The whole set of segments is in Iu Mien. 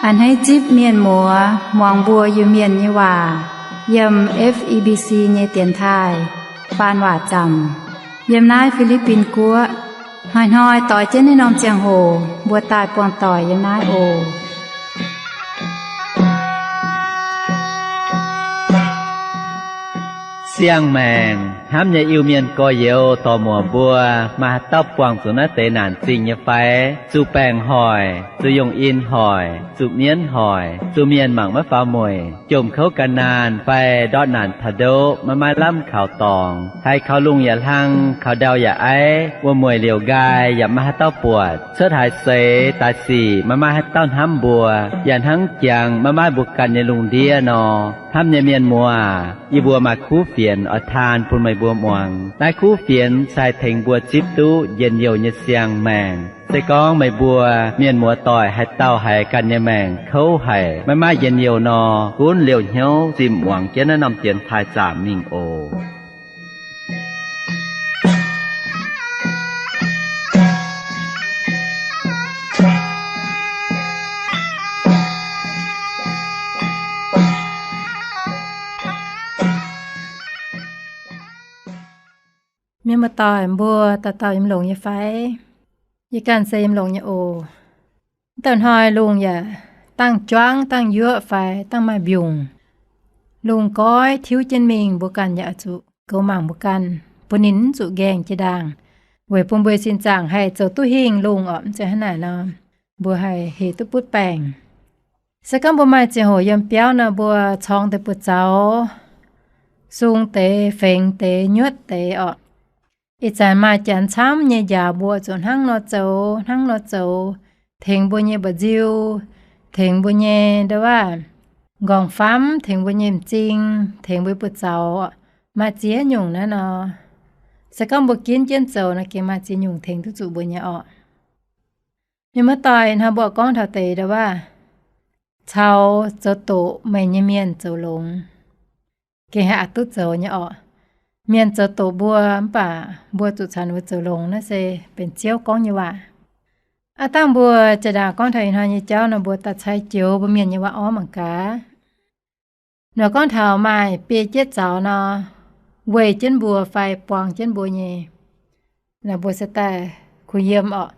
A'hneiv zipv mienh muoz muangx mbuo Iu-Mienh nyei waac yiem F E B C nyei dienx taaih faan waac zaamc yiem naaiv Fi^li^bin Guoqv. Hnoi-hnoi doix jienv naaiv norm ziangh hoc mbuo daaih buangh doic yiem naaiv oc. Siang-maengc hnamv nyei Iu-Mienh gorx-youz dorc-muoc mbuo, maaih haaix dauh buangh zuqc naaiv deix naanc zingh nyei fai? Zuqc baengc hoic, zuqc yungh in hoic, zuqc mienv hoic, zuqc mienh mangc maiv faaux mueic, jomc kouv gan naanh fai ndortv naanc taux ndoqv maiv maaih lamh kaux dorngx, haiz kaux lungh yaac hlang, kaux ndau yaac aiv, wuom-mueic liouc nqaai yaac maiv maaih haaix dauh buatc, cuotv haaix seix daaih sic maiv maaih haaix dauh hnamv mbuo, yaac hnangv jangx maiv maaih mbuo ganh nyei lungh ndiev nor. Hnamv nyei mienh muoz, yie mbuo maaih kuv fienx oix taan bun meih mbuo muangx. Naaiv kuv fienx se haih tengx mbuo zipv duqv njien-youh nyei siang-maengc. Se gorngv meih mbuo mienh muoz-doic haaix dauh haiz ganh nyei maengc kouv haic, maiv maaih njien-youh nor, gunv liouh hnyouv zimh muangx jienv naaiv norm dienx taaih zaamc mingh oc. Mienh muoz-doic mbuo, dauh dauh yiem longx nyei fai? Yie ganh se yiem longx nyei oc. Wuov dauh hnoi lungh yaac dangh juangv, dangh yuoqv fai dangh maaih mbiungc. Lungh goiv tiuv jienv mingh, mbuo ganh yaac oix zuqc goux mangc mbuo ganh, bun ninh mv zuqc nqaengh jiex ndaangc, weic bun mbuo sin zaangc haih zoux duqv hingh lungh orqc. Mv zeiz hnangv naaic nor, mbuo haih hec duqv butv baengc. Se gorngv mbuo maaih ziangh hoc yiem biauv nor, mbuo corng deix buoz-zaux, sung deix, fengx deix, nyuotv deix orqc. Ih zanc maaih janx camv nyei njaaux mbuo zuqc hnangv nor zoux, hnangv nor zoux, tengx mbuo nyei mba'nziu, tengx mbuo nyei nduov waac nqorngv-famv, tengx mbuo nyei m'zing, tengx mbuo buoz-zaux, maaih ziex nyungc naaiv nor. Se gorngv mbuo ginv jienv zoux nor, gengh maaih ziex nyungc tengx duqv zuqc mbuo nyei orqc. Mienh muoz-doic, hnangv mbuo gorngv taux deix nduov waac, caux zoux doqc meih nyei mienh zoux longx, gengh haih aqc duqv zoux nyei orqc. Mienh zoux doqc mbuo mv baac mbuo zuqc caux ninh mbuo zoux longx, naaiv se benx Ziouv gorngv nyei waac. Aav dangh mbuo jaa-ndaangc gorngv taux ih hnoi nyei jauv nor, mbuo daaih cai joux mbuo mienh nyei waac-orv mangc gaax. Nor gorngv taux maaih biei jienv zaux nor, weih jienv mbuo fai buang jienv mbuo nyei, naaiv mbuo se daaih kuh yiem orqc.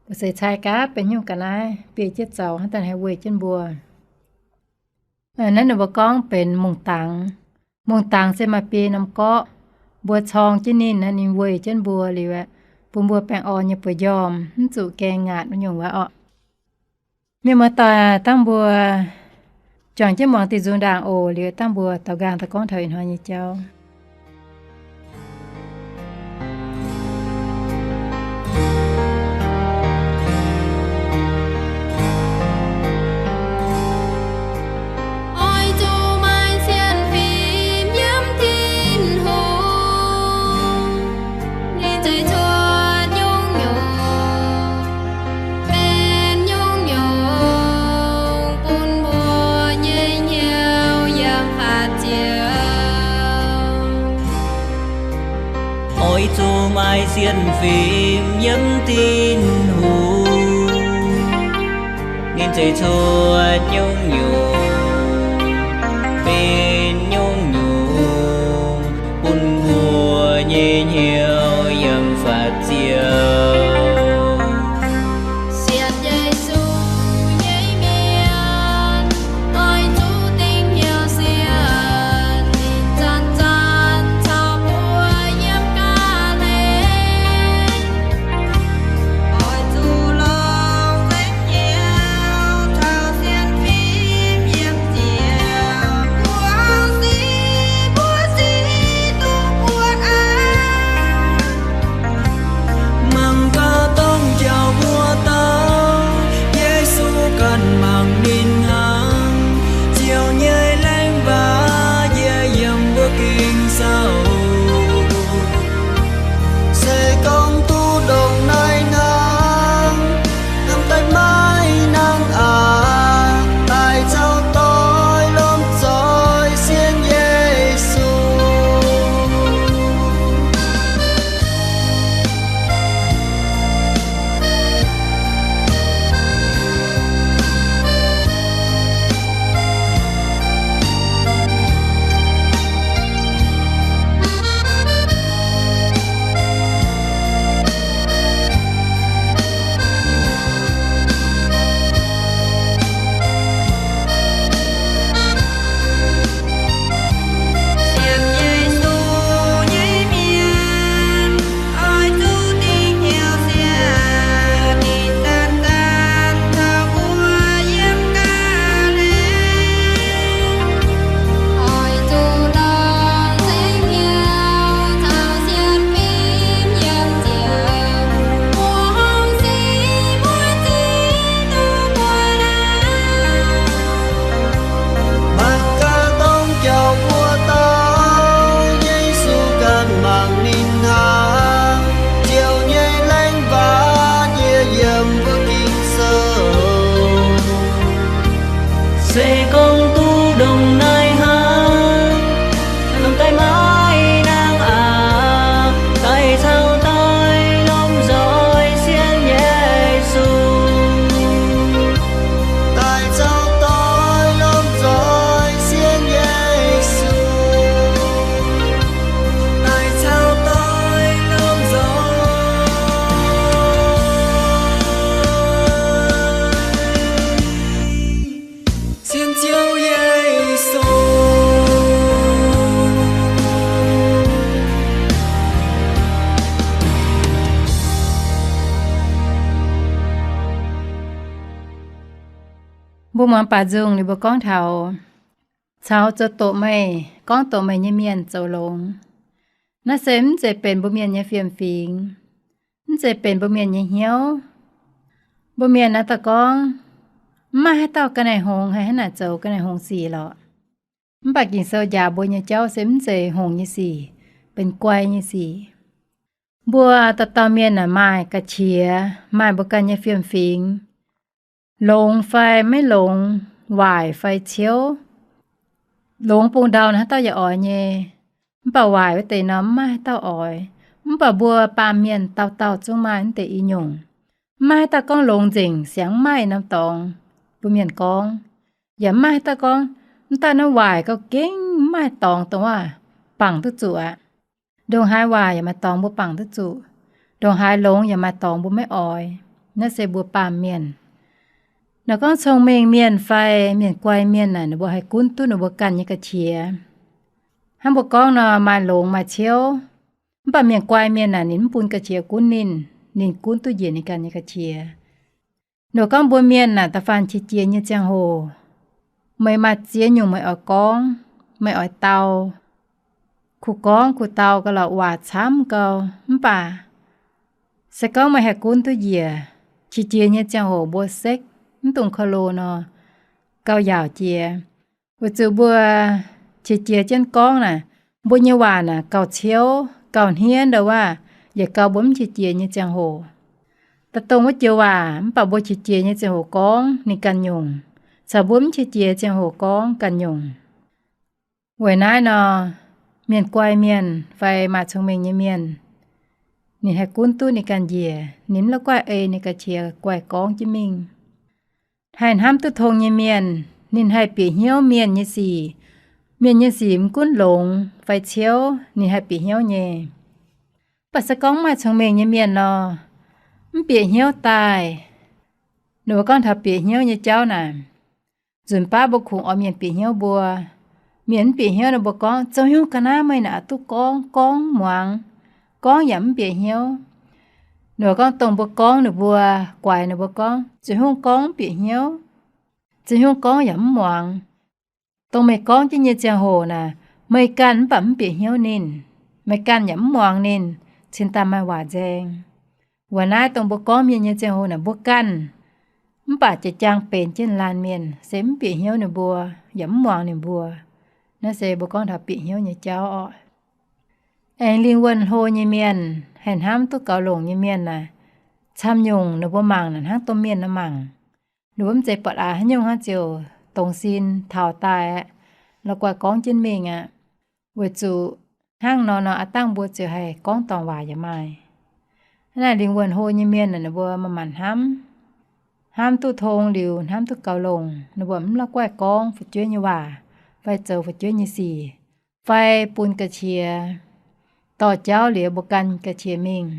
Mbuo seix cai gaax benx nyungc ga'naaiv biei jienv zaux hnangv daaih haih weih jienv mbuo. Naaiv ninh mbuo gorngv benx mungh dangx. Mungh dangx se maaih biei norm gorqv, mbuo corng jienv ninh, ninh weih jienv mbuo liuz aeqv, bun mbuo baengh orn nyei buoz-njormh mv zuqc gaeng ngaatc wuov nyungc waac orqc. Mienh muoz-doic, dangh mbuo juangc jienv muangx diuh nzung ndaangc oc. Liuz dangh mbuo daaux nqaang daaih gorngv taux ih hnoi nyei jauv. Oix zuqc maaih sienx fim yiem Tin-Hungh, ninh zeiz cuotv nyungc-nyungc, benx nyungc-nyungc bun mbuo nyei hnyouv yiem faatv ziouc. Oix zuqc maaih sienx fim yiem Tin-Hungh, ninh zeiz cuotv nyungc-nyungc, benx nyungc-nyungc bun mbuo nyei hnyouv yiem faatv ziouc. Sienx Yesu nyei mienh, oix zuqc dingc hnyouv sienx, ninh zanc-zanc caux mbuo yiem ga'hlen. Oix zuqc longc nzengc hnyouv caux sienx fim Dongh naaiv hnangv, lomh daaih maiv nangh aqv, daaih caux doix lomh nzoih sienx Yesu. Daaih caux doix lomh nzoih sienx Yesu. Daaih caux doix lomh nzoih sienx Ziouv Yesu. Mbuo muangx baac nzung ninh mbuo gorngv taux, caux zoux doqc meih, gorngv doqc meih nyei mienh zoux longx. Naaiv se mv zeiz benx mbuo mienh nyei fiem-fingx, mv zeiz benx mbuo mienh nyei hnyouv. Mbuo mienh naaiv daaih gorngv, mv maaih haaix dauh ga'naaiv hngongx haih hnangv naaic zoux ga'naaiv hngongx sic lorqc. Mv baac Ging-Sou njaaux mbuo nyei jauv se mv zeiz hngongx nyei sic, benx guai nyei sic. Mbuo dauh dauh mienh naaic maaih ga'qiex, maaih mbuo ganh nyei fiem-fingx, longx fai maiv longx, waaic fai ciouv. Longx bung ndau naaic haaix dauh yaac oix nyei, mv baac waaic wuov deix nor mv maaih haaix dauh oix. Mv baac mbuo baamh mienh dauh dauh zungv maaih wuov deix i nyungc. Mv maaih haaix dauh gorngv longx nzengc, siangx mv maaih norm dorngx mbuo mienh gorngv. Yaac mv maaih haaix dauh gorngv, mv dauh naaiv waaic gauh gengh mv maaih dorngx dongh waac bangc duqv zuqc aqv. Ndongc haaix waaic yaac maaih dorngx mbuo bangc duqv zuqc. Ndongc haaix longx yaac maaih dorngx mbuo maiv oix. Naaiv se mbuo baamh mienh. Naaiv gorngv cong-mengh mienh fai mienh guai mienh naaic, ninh mbuo haih gunv duqv ninh mbuo ganh nyei ga'qiex. Hnangv mbuo gorngv nor, maaih longx maaih ciouv. Mv baac mienh guai mienh naaic, ninh mv bun ga'qiex gunv ninh, ninh gunv duqv njiec ninh ganh nyei ga'qiex. Ninh gorngv mbuo mienh naaic, da'faanh qiex jiez nyei ziangh hoc, meih maaih ziex nyungc meih oix gorngv, meih oix dau. Kuh gorngv kuh dau gauh lorqc, waac camv gau. Mv baac se gorngv meih haih gunv duqv njiec qiex jiez nyei ziangh hoc mbuo sekv mv dungx korv-loh nor, gauh yaauc jiex. Weic zuqc mbuo qiex jiez jienv gorngv naaic, mbuo nyei waac naaic gauh ciouv, gauh hniev ndau waac, yaac gauh mbuo mv qiex jiez nyei ziangh hoc. Daaih dongh wuov joux waac, mv baac mbuo qiex jiez nyei ziangh hoc gorngv ninh ganh nyungc, caux mbuo mv qiex jiez ziangh hoc gorngv ganh nyungc. Weic naaiv nor, mienh guai mienh fai maaih cong-mengh nyei mienh, ninh haih gunv duqv ninh ganh njiec, ninh mv la'guaih ei ninh ga'qiex guaih gorngv jienv mingh. Haih hnamv duqv tong nyei mienh, ninh haih bieqc hnyouv mienh nyei sic. Mienh nyei sic mv gunv longx fai ciouv, ninh haih bieqc hnyouv nyei. Mv baac se gorngv maaih cong-mengh nyei mienh nor, mv bieqc hnyouv daaih. Ninh mbuo gorngv taux bieqc hnyouv nyei jauv naaic, nzunc baav mbuo kungx oix mienh bieqc hnyouv mbuo. Mienh mv bieqc hnyouv nor, mbuo gorngv, zoux hnyouv ga'naaiv meih naaic oix duqv gorngv, gorngv muangx, gorngv yaac mv bieqc hnyouv. Ninh mbuo gorngv dongh mbuo gorngv ninh mbuo, guaix ninh mbuo gorngv, zoux hnyouv gorngv mv bieqc hnyouv, zoux hnyouv gorngv yaac mv muangx. Dongh meih gorngv jienv nyei ziangh hoc naaic, meih ganh mv baac mv bieqc hnyouv ninh, meih ganh yaac mv muangx ninh, cingx daaih maaih waac nzaeng. Weic naaiv dongh mbuo gorngv mienh nyei ziangh hoc naaic, mbuo ganh mv baac jiex jaang benx jienv laanh mienh, se mv bieqc hnyouv ninh mbuo, yaac mv muangx ninh mbuo. Naaiv se mbuo gorngv taux bieqc hnyouv nyei jauv oc. Aengx lingh wuonh hlo nyei mienh, haih hnamv duqv gaux longc nyei mienh naaic, camv nyungc ninh mbuo mangc naaic hnangv domh mienh nor mangc. Ninh mbuo mv zeiz buatc aax haaix nyungc hnangv, ziouc dongz sin taux daaih aqv, la'guaih gorngv jienv mingh aqv. Weic zuqc hnangv nor nor aav dangh mbuo ziouc haih gorngv dorngc waac yaac maaih. Hnangv naaic lingh wuonh hlo nyei mienh, ninh mbuo manc-manc hnamv, hnamv duqv tong liuz, hnamv duqv gaux longc, ninh mbuo mv la'guaih gorngv fu'jueiv nyei waac fai zoux fu'jueiv nyei sic, fai bun ga'qiex dorh jauv liuz mbuo gan ga'qiex mingh.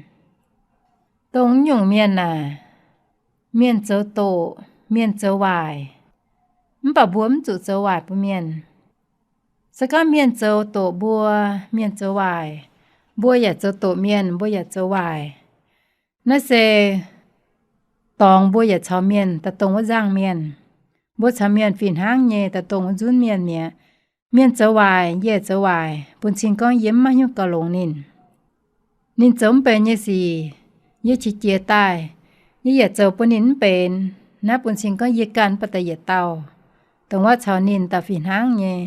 Dongh nyungc mienh naaic, mienh zoux doqc, mienh zoux waaic, mv baac mbuo mv zuqc zoux waaic bun mienh. Se gorngv mienh zoux doqc mbuo, mienh zoux waaic, mbuo yaac zoux doqc mienh, mbuo yaac zoux waaic, naaiv se dorngx mbuo yaac caux mienh daaih dongh wuov nzangc mienh. Mbuo caux mienh fih hnangv nyei daaih dongh wuov nzunv mienh mi'aqv. Mienh zoux waaic, yie zoux waaic, bun cing gorngv yie mv maiv hiuv gauh longx ninh. Ninh zoux mv benx nyei sic, yie qiex jiez daaih, yie yaac zoux bun ninh mv benx. Naaiv bun cing gorngv yie ganh mv baac daaih yietc dauh, dongh wuov caux ninh daaih fih hnangv nyei,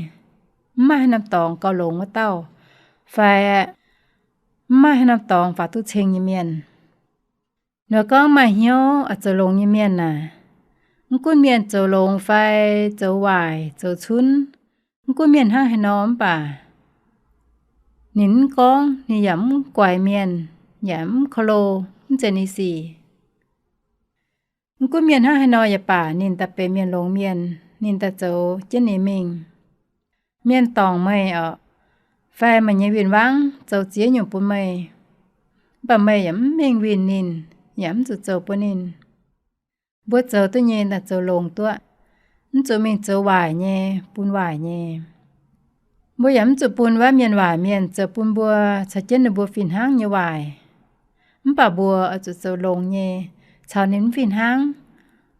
mv maaih haaix norm dorngx gauh longx wuov dauh, fai mv maaih haaix norm dorngx faaux duqv ceng nyei mienh. Nor gorngv maaih hnyouv oix zoux longx nyei mienh naaic, mv gunv mienh zoux longx fai zoux waaic, zoux cunv, Mv gunv mienh hnangv haaix nor mv baac ninh mv gorngv, ninh yaac mv guaix mienh, yaac mv korv-lo, mv zeiz ninh sic. Mv gunv mienh hnangv haaix nor yaac baac, ninh daaih benx mienh longx mienh, ninh daaih zoux jienv ninh mingh. Mienh dorngc meih orqc, fai meih nyei win-wangv zoux ziex nyungc bun meih, mv baac meih yaac mv mingh winh ninh, yaac mv zuqc zoux bun ninh. Mbuo zoux duqv nyei daaih zoux longx duqv, mv zuqc mingh zoux waaic nyei bun waaic nyei. Mbuo yaac mv zuqc bun wuov mienh waaic mienh zoux bun mbuo caux jienv ninh mbuo fih hnangv nyei waaic. Mv baac mbuo oix zuqc zoux longx nyei caux ninh mv fih hnangv,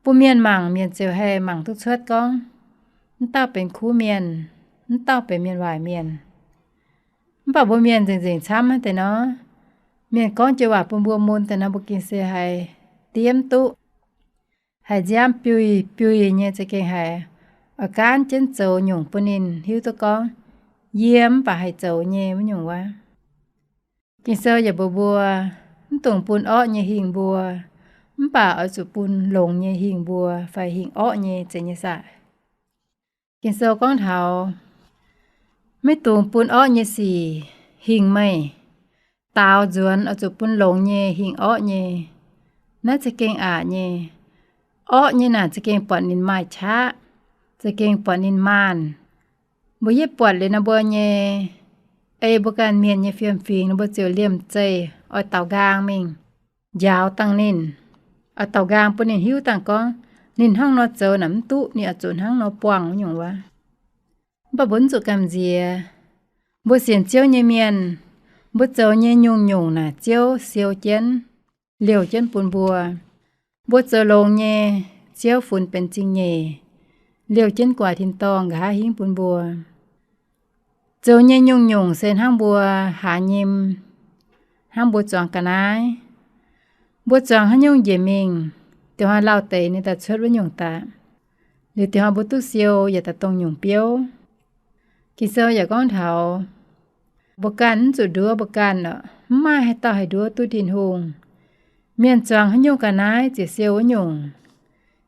bun mienh mangc, mienh ziouc haih mangc duqv cuotv gorngv, mv dauh benx kuv mienh, mv dauh benx mienh waaic mienh. Mv baac mbuo mienh nzengc-nzengc camv haaix deix nor, mienh gorngv joux waac bun mbuo mun deix nor, mbuo gengh se haiz diemv duqv, haiz nziaamv biuih-biuih nyei, za'gengh haiz oix gaanv jienv zoux nyungc bun ninh hiuv duqv gorngv yie mv baac haih zoux nyei wuov nyungc wuov. Ging-Sou yaac mbuox mbuo, mv dungx bun orqv nyei hingh mbuo, mv baac oix zuqc bun longx nyei hingh mbuo fai hingh orqv nyei, zeiz nyei saah? Ging-Sou gorngv taux, maiv dungx bun orqv nyei sic hingh meih. Daaux nzuonx oix zuqc bun longx nyei hingh orqv nyei. Naaiv za'gengh aqc nyei. Orqv nyei naaic za'gengh buatc ninh maaih qaqv, za'gengh buatc ninh maanh. Mbuo yietv buatc liuz nor mbuo nyei, ei mbuo ganh mienh nyei fiem-fingx nor mbuo ziouc liemh zeih oix daaux nqaang mingh njaaux dangh ninh, oix daaux nqaang bun ninh hiuv dangh gorngv, ninh hnangv nor zoux naaic mv duqv, ninh oix zuqc hnangv nor buangh wuov nyungc wuov. Mv baac mbuo mv zuqc gamh nziex. Mbuo sienx Ziouv nyei mienh, mbuo zoux nyei nyungc-nyungc naaic Ziouv siou jienv, liouh jienv bun mbuo. Mbuo zoux longx nyei, Ziouv funx benx zingh nyeic, liouh jienv guaax tin-dorngh nqa'haav hingv bun mbuo. Zoux nyei nyungc-nyungc se hnangv mbuo haaz nyim, hnangv mbuo zuangx ga'naaiv. Mbuo zuangx haaix nyungc njiec mingh, diuh hnoi lauh deix ninh daaih cuotv wuov nyungc daaih. Liuz diuh hnoi mbuo duqv siou yaac daaih dongh nyungc biouv. Ging-Sou yaac gorngv taux, mbuo ganh mv zuqc nduov mbuo ganh orqc. Mv maaih haaix dauh haih nduov duqv Tin-Hungh. Mienh zuangx haaix nyungc ga'naaiv ziouc siou wuov nyungc.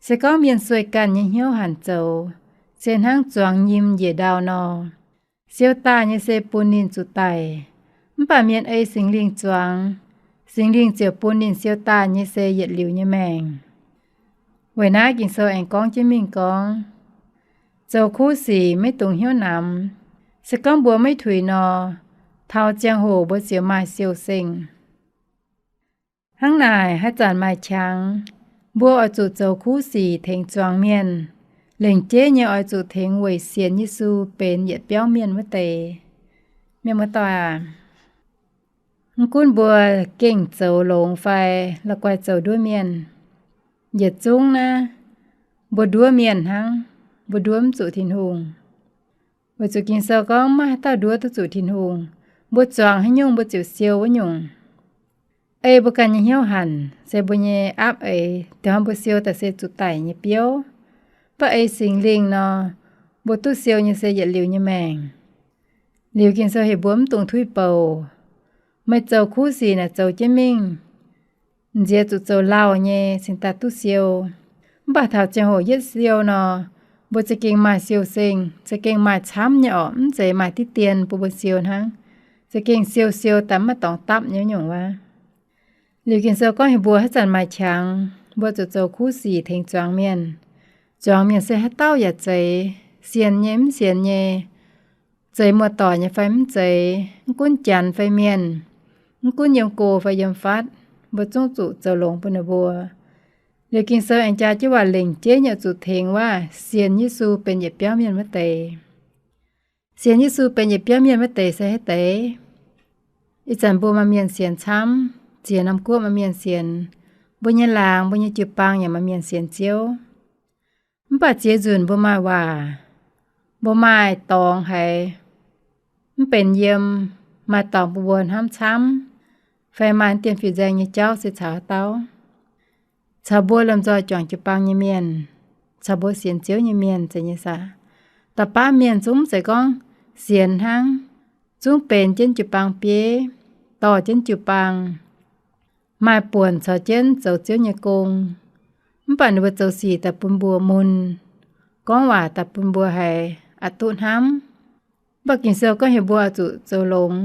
Se gorngv mienh sueih ganh nyei hnyouv hanc zoux, se hnangv zuangx nyim njiec ndau nor. Siou daaih nyei se bun ninh zuqc daic. Mv baac mienh ei Singx Lingh zuangx, Singx Lingh ziouc bun ninh siou daaih nyei se yietc liuz nyei maengc. Weic naaiv Ging-Sou aengx gorngv jienv mingh gorngv, zoux kuv sic maiv dungx hnyouv namx. Se gorngv mbuo maiv tuix nor, taux ziangh hoc mbuo ziouc maaih siou-seng. Hnangv naaic, haaix zanc maaih qangx, mbuo oix zuqc zoux kuv sic tengx zuangx mienh. Lengc jeiv nyei oix zuqc tengx weic sienx Yesu benx yietc biauv mienh wuov deix. Mienh muoz-doic aac, mv gunv mbuo gengh zoux longx fai la'guaih zoux nduov mienh, yietc zungv naaiv, mbuo nduov mienh hnangv, mbuo nduov mv zuqc Tin-Hungh. Weic zuqc Ging-Sou gorngv maiv haaix dauh nduov duqv zuqc Tin-Hungh. Mbuo zuangx haaix nyungc mbuo ziouc siou wuov nyungc. Ei mbuo ganh nyei hnyouv hanc se mbuo nyei aapv eix, diuh hnoi mbuo siou daaih se zuqc daic nyei biouv. Mv baac ei Singx Lingh nor, mbuo duqv siou nyei se yietc liuz nyei maengc. Liuz Ging-Sou heuc mbuo mv dungx tuix bouc. Meih zoux kuv sic naaic zoux jienv mingh. Nziex zuqc zoux lauh nyei cingx daaih duqv siou. Mv baac taux ziangh hoc yietv siou nor, mbuo za'gengh maaih siou-seng, za'gengh maaih camv nyei orqc, mv zeiz maaih diqv dien bun mbuo siou hnangv. Za'gengh siou-siou daaih maiv dorngx dapv nyei wuov nyungc wuov. Liuz Ging-Sou gorngv heuc mbuo haaix zanc maaih qangx, mbuo zuqc zoux kuv sic tengx zuangx mienh. Zuangx mienh se haaix dauh yaac zeiz, sienx nyei mv sienx nyei, zeiz muoz-doic nyei fai mv zeiz, mv gunv janx fai mienh, mv gunv yiem go fai yiem fatv, mbuo zungv zuqc zoux longx bun ninh mbuo. Liuz Ging-Sou aengx jaa jienv waac lengc jeiv nyei oix zuqc tengx wuov sienx Yesu benx yietc biauv mienh wuov deix. Sienx Yesu benx yietc biauv mienh wuov deix se haaix deix? Ih zanc mbuo maaih mienh sienx camv, ziex norm guoqv maaih mienh sienx, mbuo nyei laangz, mbuo nyei jiu-baang yaac maaih mienh sienx Ziouv. Mv baac ziex nzunc mbuo maaih waac, mbuo maaih dorngx haiz mv benx yiem, maaih dorngx bun mbuo hnamv camv, fai maaih dien fih nzaeng nyei jauv se caux haaix dauh? Caux mbuo lomh nzoih juangc jiu-baang nyei mienh, caux mbuo sienx Ziouv nyei mienh zeiz nyei saah? Da'baav mienh zungv mv zeiz gorngv sienx hnangv, zungv benx jienv jiu-baang bieiv, dorh jienv jiu-baang, maaih buonc caux jienv zoux Ziouv nyei gong. Mv baac ninh mbuo zoux sic daaih bun mbuo mun, gorngv waac daaih bun mbuo haiz a'duqv hnamv. Mv baac Ging-Sou gorngv heuc mbuo oix zuqc zoux longx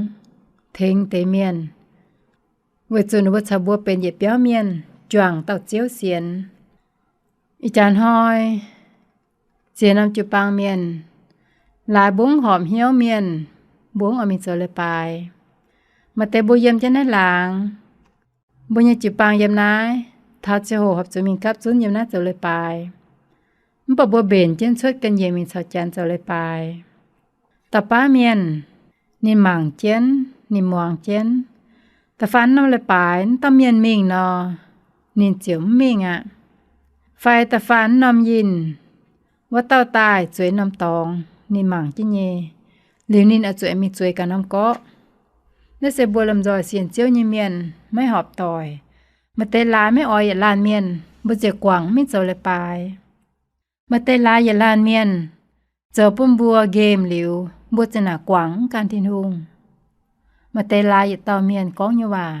tengx deix mienh, weic zuqc ninh mbuo caux mbuo benx yietc biauv mienh juangc dauh Ziouv sienx. Ih jaax hnoi ziex norm jiu-baang mienh, laaix mbuo mv horpc hnyouv mienh, mbuo mv oix mingh zoux leiz-baaix. Maaih deix mbuo yiem jienv naaiv laangz, mbuo nyei jiu-baang yiem naaiv, taux ziangh hoc horpc zuqc mingh gapv zunv yiem naaiv zoux leiz-baaix. Mv baac mbuo mbenc jienv cuotv ga'nyiec mingh caux Janx zoux leiz-baaix. Dauh baav mienh, ninh mangc jienv, ninh muangx jienv, da'faanh norm leiz-baaix mv dauh mienh mingh nor, ninh ziouc mv mingh aqv. Fai da'faanh norm yinh, wuov dauh daaih zueiz norm dorngx ninh mangc jienv nyei, liuz ninh oix zuqc mingh zueiz gaax norm gorqv. Naaiv se mbuo lomh nzoih sienx Ziouv nyei mienh maiv horpc doic. Maaih deix laaix maiv oix yietc laanh mienh, mbuo ziouc guangc mv mingh zoux leiz-baaix. Maaih deix laaix yietc laanh mienh zoux bun mbuo nqemh liuz, mbuo ziouc naaic guangc mv gan Tin-Hungh. Maaih deix laaix yietc dauh mienh gorngv nyei waac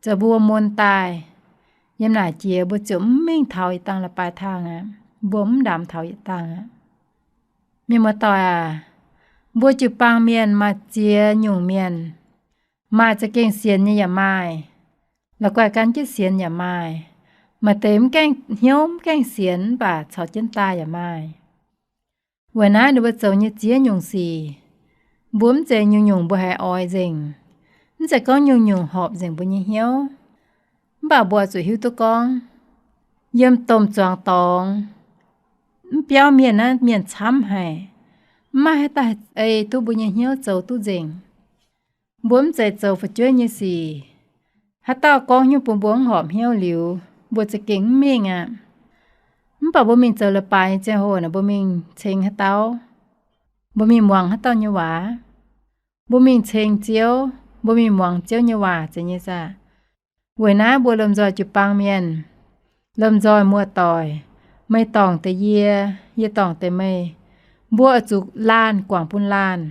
zoux mbuo mun daaih. Yiem naaic jiex mbuo ziouc mv mingh taux yietc dangh leiz-baaix tangh aqv. Mbuo mv ndamx taux yietc dangh aqv. Mienh muoz-doic aac, mbuo jiu-baang mienh maaih ziex nyungc mienh. Maaih za'gengh sienx nyei yaac maaih, la'guaih gan jienv sienx yaac maaih. Maaih deix mv gaengh hnyouv mv gaengh sienx mv baac caux jienv daaih yaac maaih. Weic naaiv ninh mbuo zoux nyei ziex nyungc sic, mbuo mv zeiz nyungc-nyungc mbuo haiz oix nzengc. Mv zeiz gorngv nyungc-nyungc horpc nzengc mbuo nyei hnyouv. Mv baac mbuo oix zuqc hiuv duqv gorngv, yiem domh zuangx dorngx, mv biauv mienh naaiv mienh camv haic. Mv maaih haaix dauh ei duqv mbuo nyei hnyouv zoux duqv nzengc. Mbuo mv zeiz zoux fu'jueiv nyei sic. Haaix dauh gorngv hnyouv bun mbuo mv horpc hnyouv liuz, mbuo za'gengh mv mingh aqv. Mv baac mbuo mingh zoux leiz-baaix nyei ziangh hoc naaic, mbuo mingh ceng haaix dauh? Mbuo mingh muangx haaix dauh nyei waac? Mbuo mingh ceng Ziouv, mbuo mingh muangx Ziouv nyei waac zeiz nyei saah? Weic naaiv mbuo lomh nzoih jiu-baang mienh, lomh nzoih muoz-doic, meih dorngc deix yie, yie dorngc deix meih, mbuo oix zuqc laanh guangc bun laanh.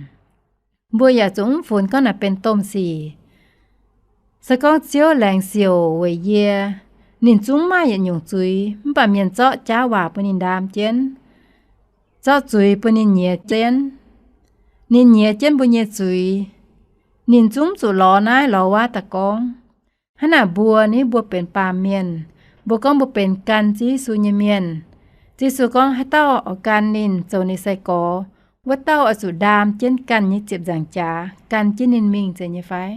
Mbuo yaac zuqc mv funx gorngv naaic benx domh sic. Se gorngv Ziouv laengz siouc weic yie, ninh zungv maaih yietc nyungc zuiz, mv baac mienh zorqv jaav waac bun ninh ndaam jienv, zorqv zuiz bun ninh nyiex jienv. Ninh nyiex jienv mbuo nyei zuiz. Ninh zungv zuqc lorz naaiv lorz wuov daaih gorngv. Hnangv naaic mbuo ni, mbuo benx baamh mienh, mbuo gorngv mbuo benx gan Ziouv Yesu nyei mienh. Ziouv Yesu gorngv haaix dauh oix gan ninh, zoux ninh sai-gorx, wuov dauh oix zuqc ndaam jienv ganh nyei ziepc nzaangc jaax, gan jienv ninh mingh, zeiz nyei fai?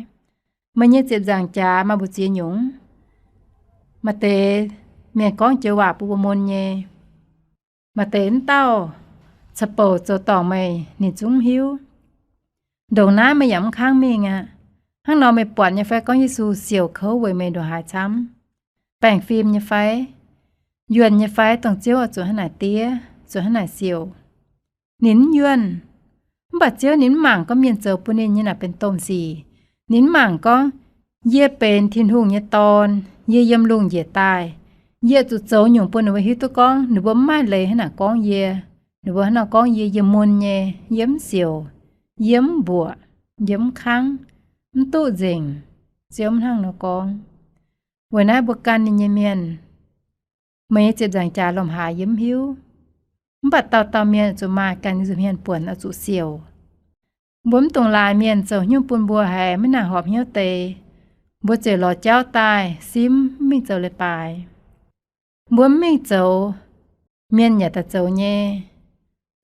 Meih nyei ziepc nzaangc jaax maaih mbu'ziex nyungc. Maaih deix mienh gorngv joux waac bun mbuo mun nyei. Maaih deix wuov dauh caux bouc zoux dorngc meih, ninh zungv mv hiuv. Ndongc naaiv meih yaac mv kangv mingh aqv. Hnangv nor meih buatc nyei fai gorngv Yesu siouc kouv weic meih ndongc haaix camv? Baengh fim nyei fai? Yuonh nyei fai, dongh Ziouv oix zuqc hnangv naaic diev, zuqc hnangv naaic siouc? Ninh mv yuonh. Mv baac Ziouv ninh mv mangc gorngv mienh zoux bun ninh nyei naaic benx domh sic. Ninh mv mangc gorngv, yie benx Tin-Hungh nyei Dorn, yie yiem lungh njiec daaih, yie zuqc zoux nyungc bun ninh mbuo hiuv duqv gorngv ninh mbuo mv maaih leiz hnangv naaic gorngv yie. Ninh mbuo hnangv nor gorngv yie, yie mun nyei, yie mv siouc, yie mv mbuoqc, yie mv kangv, mv duqv nzengc. Ziouv mv hnangv nor gorngv. Weic naaiv mbuo gan ninh nyei mienh, meih nyei ziepc nzaangc jaax lomc haaix yie mv hiuv. Mv baac dauh dauh mienh zuqc maaih ganh nyei nza'hmien buonc oix zuqc siouc. Mbuo mv dungx laaix mienh zoux haaix nyungc bun mbuo haiz maiv nangc horpc hnyouv deix, mbuo ziouc lorz jauv daaih simv mv mingh zoux leiz-baaix. Mbuo mv mingh zoux, mienh yaac daaih zoux nyei.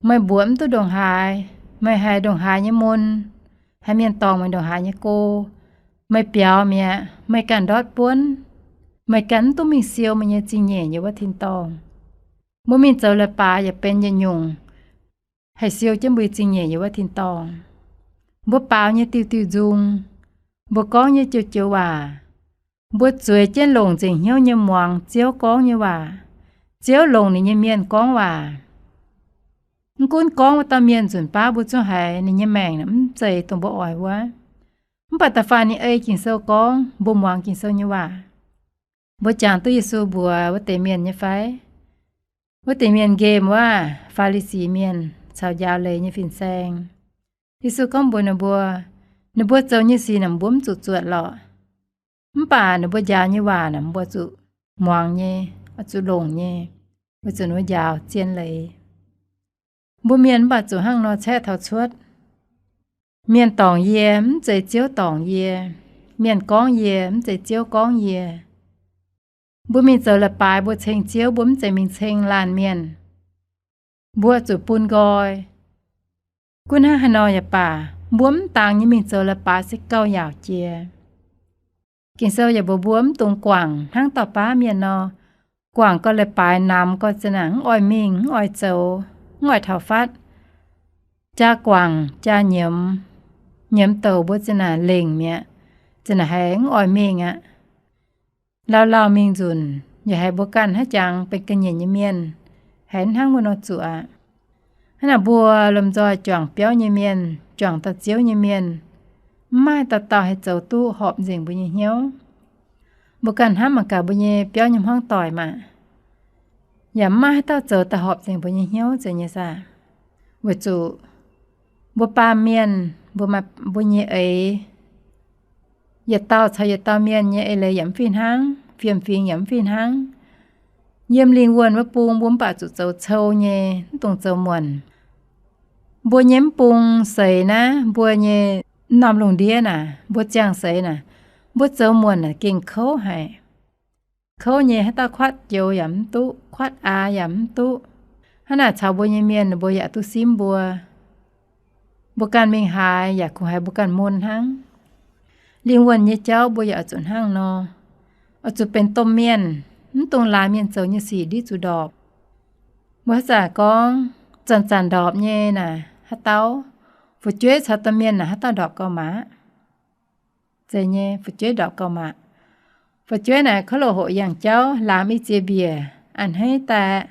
Meih mbuoqc mv duqv ndongc haaix, meih haiz ndongc haaix nyei mun, haiz mienh dorngc meih ndongc haaix nyei go, meih biaux mi'aqv, meih ganh ndortv buonv, meih ganh mv duqv mingh siou meih nyei zingh nyeic yiem wuov tin-dorngh. Mbuo mingh zoux leiz-baaix yaac benx yietc nyungc haih siou jienv mbuo nyei zingh nyeic yiem wuov tin-dorngh. Mbuo baaux nyei diuh diuh nzung, mbuo gorngv nyei joux joux waac, mbuo zueiz jienv longc nzengc hnyouv nyei muangx Ziouv gorngv nyei waac. Ziouv longc ninh nyei mienh gorngv waac. Mv gunv gorngv wuov dauh mienh nzunc baav mbuo zungv haiz ninh nyei maengc mv zeiz dongh mbuo oix wuov. Mv baac da'faanh ninh ei Ging-Sou gorngv, mbuo muangx Ging-Sou nyei waac. Mbuo jangx duqv Yesu mbuox wuov deix mienh nyei fai? Wuov deix mienh nqemh wuov Faa^li^si Mienh caux njaaux leiz nyei fin-saeng. Yesu gorngv mbuox ninh mbuo, ninh mbuo zoux nyei sic naaic mbuo mv zuqc zuotc lorqc. Mv baac ninh mbuo njaaux nyei waac naaic mbuo zuqc muangx nyei, zuqc longc nyei, weic zuqc ninh mbuo njaaux zien leiz. Mbuo mienh mv baac zuqc hnangv nor caeqv taux cuotv. Mienh dorngc yie, mv zeiz Ziouv dorngc yie. Mienh gorngv yie, mv zeiz Ziouv gorngv yie. Mbuo mingh zoux leiz-baaix mbuo ceng Ziouv, mbuo mv zeiz mingh ceng laanh mienh. Mbuo zuqc bun nqoi. Gunv hnangv haaix nor yaac baac, mbuo mv dangx nyei mingh zoux leiz-baaix se gauh yaauc jiex. Ging-Sou yaac mbuox mbuo mv dungx guangc hnangv dauh baav mienh nor, guangc gau leiz-baaix namx gau za'naaic mv oix mingh, mv oix zoux, mv oix taux fatv. Jaa guangc, jaa nyiemz, nyiemz douc mbuo za'naaic lengc mi'aqv, za'naaic haiz mv oix mingh aqv. Lauh lauh mingh nzunc yaac haiz mbuo ganh hnangv jangx benx ga'nyiec nyei mienh, haiz hnangv wuov nor zuqc aqv. Hnangv naaic mbuo lomh nzoih juangc biauv nyei mienh, juangc dauh Ziouv nyei mienh, mv maaih dauh dauh haih zoux duqv horpc nzengc mbuo nyei hnyouv. Mbuo ganh hnamv mangc gaax mbuo nyei biauv nyei hmuangv doic maah, yaac mv maaih haaix dauh zoux daaih horpc nzengc mbuo nyei hnyouv zeiz nyei saah. Weic zuqc mbuo baamh mienh, mbuo maaih mbuo nyei eix, yietc dauh caux yietc dauh mienh nyei eix leiz yaac mv fih hnangv, fiem-fingx yaac mv fih hnangv. Yiem lingh wuonh wuov bung mbuo mv baac zuqc zoux cou nyei, mv dungx zoux muonc. Mbuo nyei mv bung seix naaiv, mbuo nyei norm lungh ndiev naaic, mbuo ziangh seix naaic, mbuo zoux muonc naaic gengh kouv haic. Kouv nyei, haaix dauh kuatv joux yaac mv duqv, kuatv aax yaac mv duqv. Hnangv naaic caux mbuo nyei mienh mbuo yaac duqv simv mbuo. Mbuo ganh mingh haaix yaac kungx haiz mbuo ganh mun hnangv. Lingh wuonh nyei jauv mbuo yaac oix zuqc hnangv nor, oix zuqc benx domh mienh, mv dungx laaix mienh zoux nyei sic ndiev zuqc ndorpc. Mbuo haaix zanc gorngv zanc-zanc ndorpc nyei naaic haaix dauh, fu'jueiv caux domh mienh naaic haaix dauh ndorpc gauh mangc? Zeiz nyei, fu'jueiv ndorpc gauh mangc. Fu'jueiv naaic kouv loz-hoqc yangh jauv, laamz i ziex mbiec, a'hneiv daaih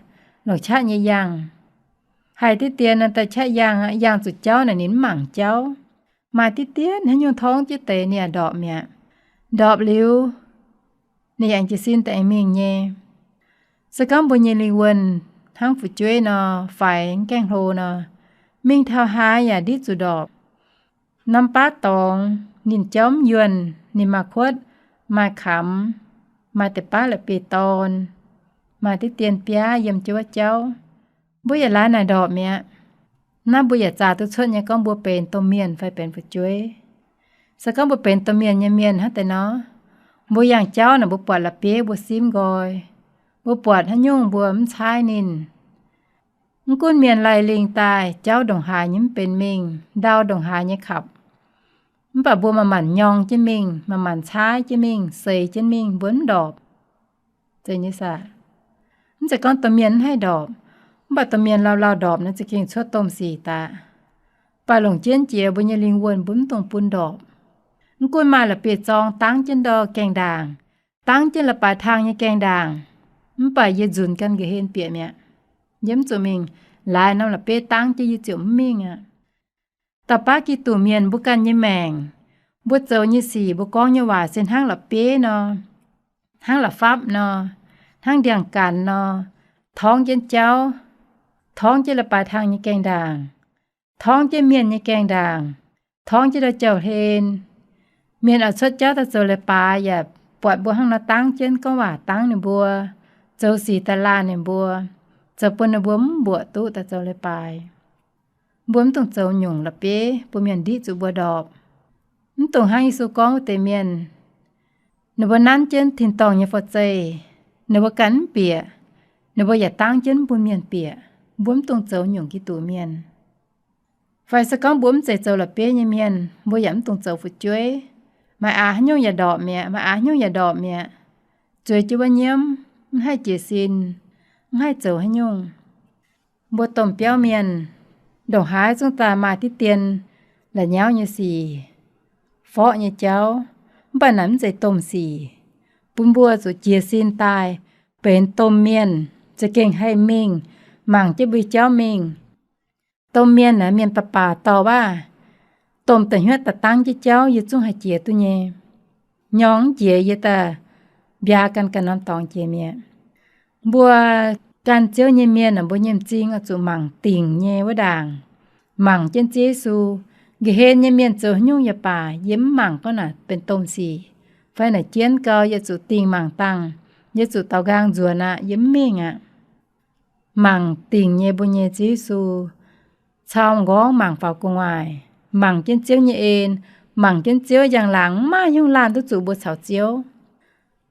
longc qaqv nyei yangh. Haih diqv dien nor daaih qaqv yangh, yangh zuqc jauv naaic ninh mv mangc jauv. Maaih diqv dien haaix nyungc torngv jienv deix ninh yaac ndorpc mi'aqv. Ndorpc liuz, ninh yaac jiez sin daaih aengx mingh nyei. Se gorngv mbuo nyei lingh wuonh hnangv fu'jueiv nor, faix gaengh hlo nor, mingh taux haaix yaac ndiev zuqc ndorpc. Norm baav dorngx ninh jauv mv yuonh, ninh maaih kuotv, maaih kamx, maaih deix baav la'bieiv-dorn, maaih diqv dien biaav yiem jienv wuov jauv, mbuo yaac laaix naaic ndorpc mi'aqv. Naaiv mbuo yaac zaah duqv cuotv nyei gorngv mbuo benx domh mienh fai benx fu'jueiv. Se gorngv mbuo benx domh mienh nyei mienh hnangv deix nor, mbuo yangh jauv naaic mbuo buatc la'bieiv mbuo simv nqoi, mbuo buatc haaix nyungc mbuo mv caaiv ninh. Mv gunv mienh laih lingh daaih jauv ndongc haaix nyei mv benx mingh, ndau ndongc haaix nyei kapc, mv baac mbuo manc-manc nyorng jienv mingh, manc-manc caaiv jienv mingh, seix jienv mingh, mbuo mv ndorpc. Zeiz nyei saah? Mv zeiz gorngv domh mienh mv haih ndorpc, mv baac domh mienh lauh lauh ndorpc nor za'gengh cuotv domh sic daaih. Mv baac longc jienv jiex mbuo nyei lingh wuonh mbuo mv dungx bun ndorpc. Mv gunv maaih la'bieiv-zorng dangv jienv ndau gaengh ndaangc, dangv jienv la'baaix tang nyei gaengh ndaangc, mv baac yie nzunc ganh nqa'hlen bieqc mi'aqv. Yie mv zuqc mingh. Laaix norm la'bieiv dangv jienv yie ziouc mv mingh aqv. Dauh baav Giduc mienh mbuo ganh nyei maengc, mbuo zoux nyei sic, mbuo gorngv nyei waac se hnangv la'bieiv nor, hnangv la'fapv nor, hnangv ndiangx-gaanx nor, torngv jienv jauv, torngv jienv la'baaix tang nyei gaengh ndaangc, torngv jienv mienh nyei gaengh ndaangc, torngv jienv ndau jauv-hlen. Mienh oix cuotv jauv daaih zoux leiz-baaix yaac buatc mbuo hnangv nor dangv jienv gorngv waac dangv ninh mbuo, zoux sic daaih laanh ninh mbuo, zoux bun ninh mbuo mv mbuoqc duqv daaih zoux leiz-baaix. Mbuo mv dungx zoux nyungc la'bieiv bun mienh ndiqv zuqc mbuo ndorpc. Mv dungx hnangv Yesu gorngv wuov deix mienh, ninh mbuo nanv jienv tin-dorngh nyei forv-zeih, ninh mbuo ganh mv bieqc, ninh mbuo yaac dangv jienv mv bun mienh bieqc. Mbuo mv dungx zoux nyungc Giduc mienh. Fai se gorngv mbuo mv zeiz zoux la'bieiv nyei mienh, mbuo yaac mv dungx zoux fu'jueiv. Maaih aax haaix nyungc yaac ndorpc mi'aqv, maaih aax haaix nyungc yaac ndorpc mi'aqv. Zueiz jienv wuov nyiemv, mv haih jiez sin, mv haih zoux haaix nyungc. Mbuo domh biauv mienh, ndongc haaix zungv daaih maaih diqv dien la'nyauv nyei sic, forqv nyei jauv, mv baac naaic mv zeiz domh sic. Bun mbuo zuqc jiez sin daaih benx domh mienh, za'gengh haih mingh, mangc jienv mbuo jauv mingh. Domh mienh naaic mienh baac baac dorh waac, domh da'hnyuotv daaih dangv jienv jauv yie zungv haih jiex duqv nyei. Nyorng mv jiex yie daaih mbiaa ganh ganh norm dorngx jiex mi'aqv. Mbuo ganh Ziouv nyei mienh, mbuo nyei m'zing oix zuqc mangc dingc nyei wuov ndaangc, mangc jienv Ziouv Yesu. Nqa'hlen nyei mienh zoux haaix nyungc yaac baac, yie mv mangc gorngv naaic benx domh sic fai naaic jienv gau. Yie zuqc dingh mangc dangh, yie zuqc daaux nqaang nzuonx aqv, yie mv mingh aqv. Mangc dingc nyei mbuo nyei Ziouv Yesu, cau m'nqorngv mangc faaux gu'nguaaic, mangc jienv Ziouv nyei en, mangc jienv Ziouv njang-laangc, maiv maaih hnyouv laanh duqv zuqc mbuo caux Ziouv.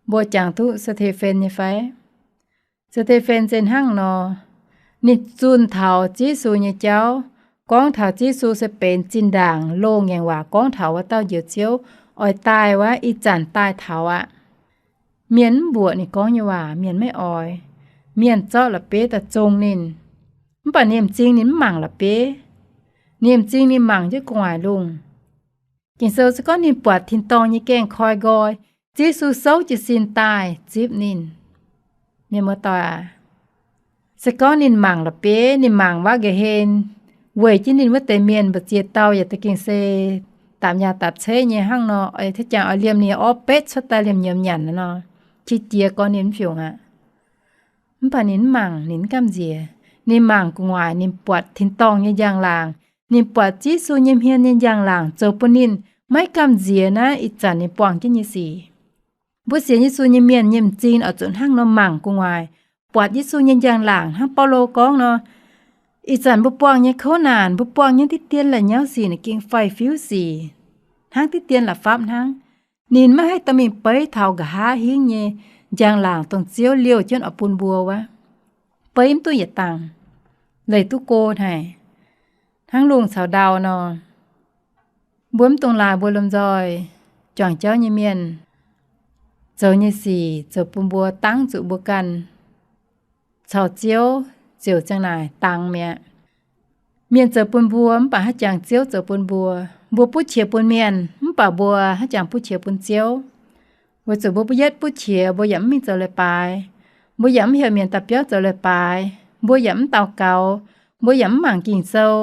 Mbuo jangx duqv Saa^te^fen nyei fai? Saa^te^fen se hnangv nor, ninh zunh taux Ziouv Yesu nyei jauv, gorngv taux Ziouv Yesu se benx zinh ndaangc loz-ngaengc waac gorngv taux wuov dauh Njoux Ziouv oix daaih wuov, ih zanc daaih taux aqv. Mienh mv mbuoqc ninh gorngv nyei waac, mienh maiv oix. Mienh zorqv la'bieiv daaih zong ninh, mv baac ninh m'zing ninh mv mangc la'bieiv. Ninh m'zing ninh mangc jienv gu'nguaaic lungh. Ging-Sou se gorngv ninh buatc tin-dorngh nyei gaengh koi nqoi, Ziouv Yesu souv jiez sin daaih zipv ninh. Mienh muoz-doic aac, se gorngv ninh mangc la'bieiv, ninh mangc waac nqa'hlen, weic jienv ninh wuov deix mienh mbu'ziex dauh yaac da'gengh se daapc nyaah daapc ceqv nyei hnangv nor, oix jangx oix liemh ninh orv betv cuotv daaih liemh nyiemz nyanc nor, qiex jiez gorngv ninh mv fiungc aqv. Mv baac ninh mv mangc, ninh mv gamh nziex. Ninh mangc gu'nguaaic, ninh buatc tin-dorngh nyei njang-laangc, ninh buatc Ziouv Yesu nyei hmien nyei njang-laangc zoux bun ninh maiv gamh nziex naaiv ih zanc ninh buangh jienv nyei sic. Mbuo sienx Yesu nyei mienh nyei m'zing oix zuqc hnangv nor mangc gu'nguaaic, buatc Yesu nyei njang-laangc hnangv Baulo gorngv nor, ih zanc mbuo buangh nyei kouv naanc, mbuo buangh nyei diqv dien la'nyauv sic naaic gengh faix-fiuv sic, hnangv diqv dien la'fapv hnangv. Ninh maiv haih dorh mingh beiv taux nqa'haav hingv nyei njang-laangc dongh Ziouv liouh jienv oix bun mbuo wuov. Beiv mv duqv yietc dangh, leih duqv go haic, hnangv lungh caux ndau nor. Mbuo mv dungx laaix mbuo lomh nzoih juangc jauv nyei mienh zoux nyei sic zoux bun mbuo dangv zuqc mbuo ganh caux Ziouv ziouc ziang naaic dangx mi'aqv. Mienh zoux bun mbuo mv baac haaix jangx Ziouv zoux bun mbuo. Mbuo butv qiex bun mienh mv baac mbuo haaix jangx butv qiex bun Ziouv. Weic zuqc mbuo mbuo yietv butv qiex mbuo yaac mv mingh zoux leiz-baaix, mbuo yaac mv heuc mienh daaih biauv zoux leiz-baaix, mbuo yaac mv daux gaux, mbuo yaac mv mangc Ging-Sou.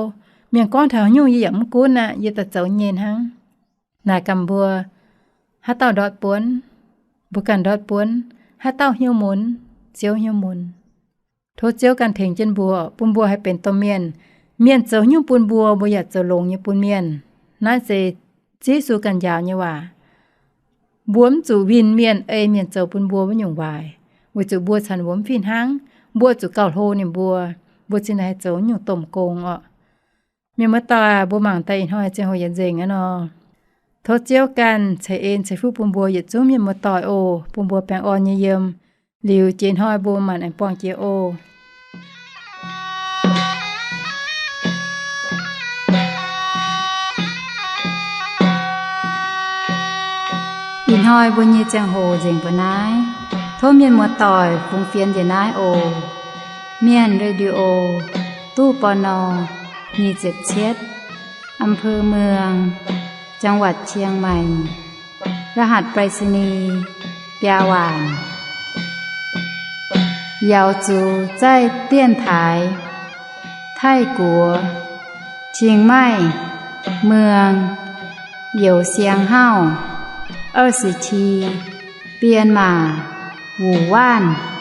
Mienh gorngv taux haaix nyungc yie yaac mv gunv aqv, yie daaih zoux nyei hnangv. Naaic gaax mbuo, haaix dauh ndortv buonv? Mbuo ganh ndortv buonv. Haaix dauh hnyouv mun? Ziouv hnyouv mun. Tov Ziouv ganh tengx jienv mbuo, bun mbuo haih benx domh mienh. Mienh zoux haaix nyungc bun mbuo, mbuo yaac zoux longx nyei bun mienh. Naaiv se Ziouv Yesu ganh njaaux nyei waac. Mbuo mv zuqc winh mienh ei mienh zoux bun mbuo wuov nyungc waaic, weic zuqc mbuo caux ninh mbuo mv fih hnangv. Mbuo zuqc gauh hlo ninh mbuo, mbuo cingx daaih haih zoux wuov nyungc domh gong orqc. Mienh muoz-doic, mbuo mangc daaih ih hnoi ziangh hoc yietc nzengc aqv nor. Tov Ziouv ganh ceix en ceix fuqv bun mbuo yietc zungv mienh muoz-doic oc, bun mbuo baengh orn nyei yiem. Liuz jiex hnoi mbuo maanc aengx buangh jiex oc. Ih hnoi mbuo nyei ziangh hoc nzengc mbuo naaiv. Tov mienh muoz-doic fungx fienx njiec naaiv oc. Mienh Radio, ตู้ ปณ. nyic ziepc cietv, อำเภอเมือง จังหวัดเชียงใหม่ รหัสไปรษณีย์ biaa waanc. Yaux zuqc zaih dienx taaix Taiv-Guoqv, Chiang Mai, Muang, Youz Siang Hauv, 二十七, Bienh Maac, Wuc Waanv.